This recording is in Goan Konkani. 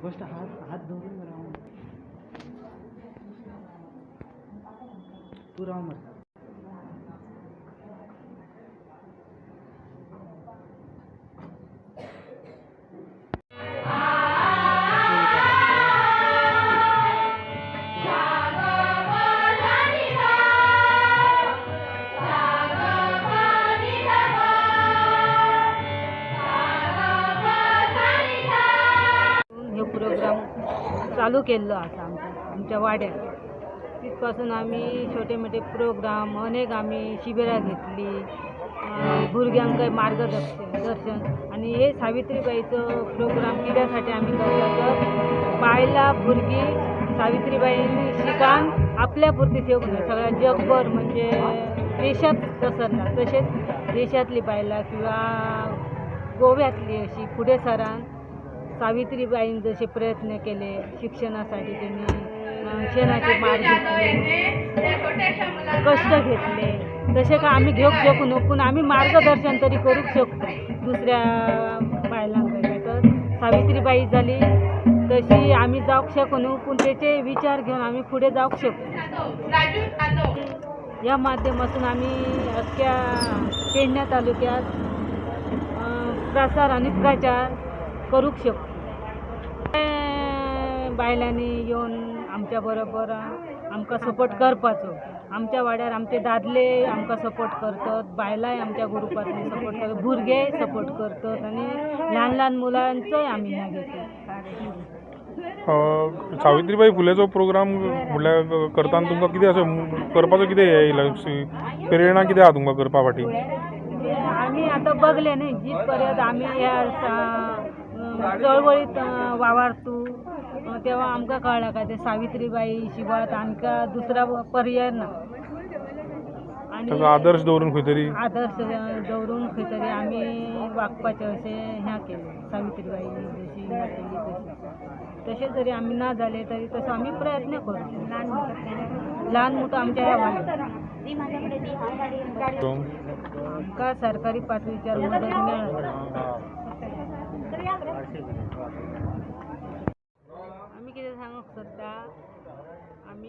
फर्स्ट हात हात धरून राव, तूं राव मरे. ह्यो प्रोग्राम चालू केल्लो आसा आमच्या आमच्या वाड्यार. तितपासून आमी छोटे मोटे प्रोग्राम अनेक आमी शिबिरां घेतली, भुरग्यांकय मार्गदर्शन दर्शन. आनी हे सावित्रीबाईचो प्रोग्राम कित्यासाठी आमी करता तर बायलां भुरगीं सावित्रीबाईंनी शिकान आपल्या पुरती ठेवूंक न्हय, सगळ्या जगभर म्हणजे देशात पसरला. तशेंच देशांतली बायलां किंवा गोव्यांतली अशी फुडें सरान सावित्रीबाईन जसे प्रयत्न केले शिक्षणासाठी, त्यांनी शेणाचे मार घेतले, कष्ट घेतले, तशें काय आमी घेवंक शकू न्हू, पूण आमी मार्गदर्शन तरी करूंक शकता दुसऱ्या बायलांक. तर सावित्रीबाई जाली तशी आमी जावंक शकू न्हू, पूण तेचे विचार घेवन आमी फुडें जावंक शकता. ह्या माध्यमातून आमी अख्ख्या पेडण्या तालुक्यात प्रसार आनी प्रचार करूंक शकता. बायलांनी येवन आमच्या बरोबर आमकां सपोर्ट करपाचो. आमच्या वाड्यार आमचे दादले आमकां सपोर्ट करतात, बायलांय आमच्या ग्रुपांतली सपोर्ट करतात, भुरगेय सपोर्ट करतात आनी ल्हान ल्हान मुलांचोय आमी हें घेतात. सावित्रीबाई फुलेचो प्रोग्राम म्हणल्यार करतना तुमकां कितें अशें करपाचो कितें हें येयला, प्रेरणा कितें आहा तुमकां करपा फाटीं? आमी आतां बगले न्ही, जीत पर्यंत आमी ह्या चळवळीत वावरतू तेव्हा आमकां कळ्ळां काय ते सावित्रीबाई शिवाय आमकां दुसरा पर्याय ना. आनी ताचो आदर्श दवरून खंय तरी आदर्श दवरून खंय तरी आमी वागपाचें अशें हें केलें. सावित्रीबाई जशी हें केली तशी तशें जरी आमी ना जाले तरी तसो आमी प्रयत्न करूं. ल्हान मोठो आमच्या ह्या वाड्यार आमकां सरकारी पातळीचेर मदत मेळना. आमी कितें सांगूंक सोदता आमी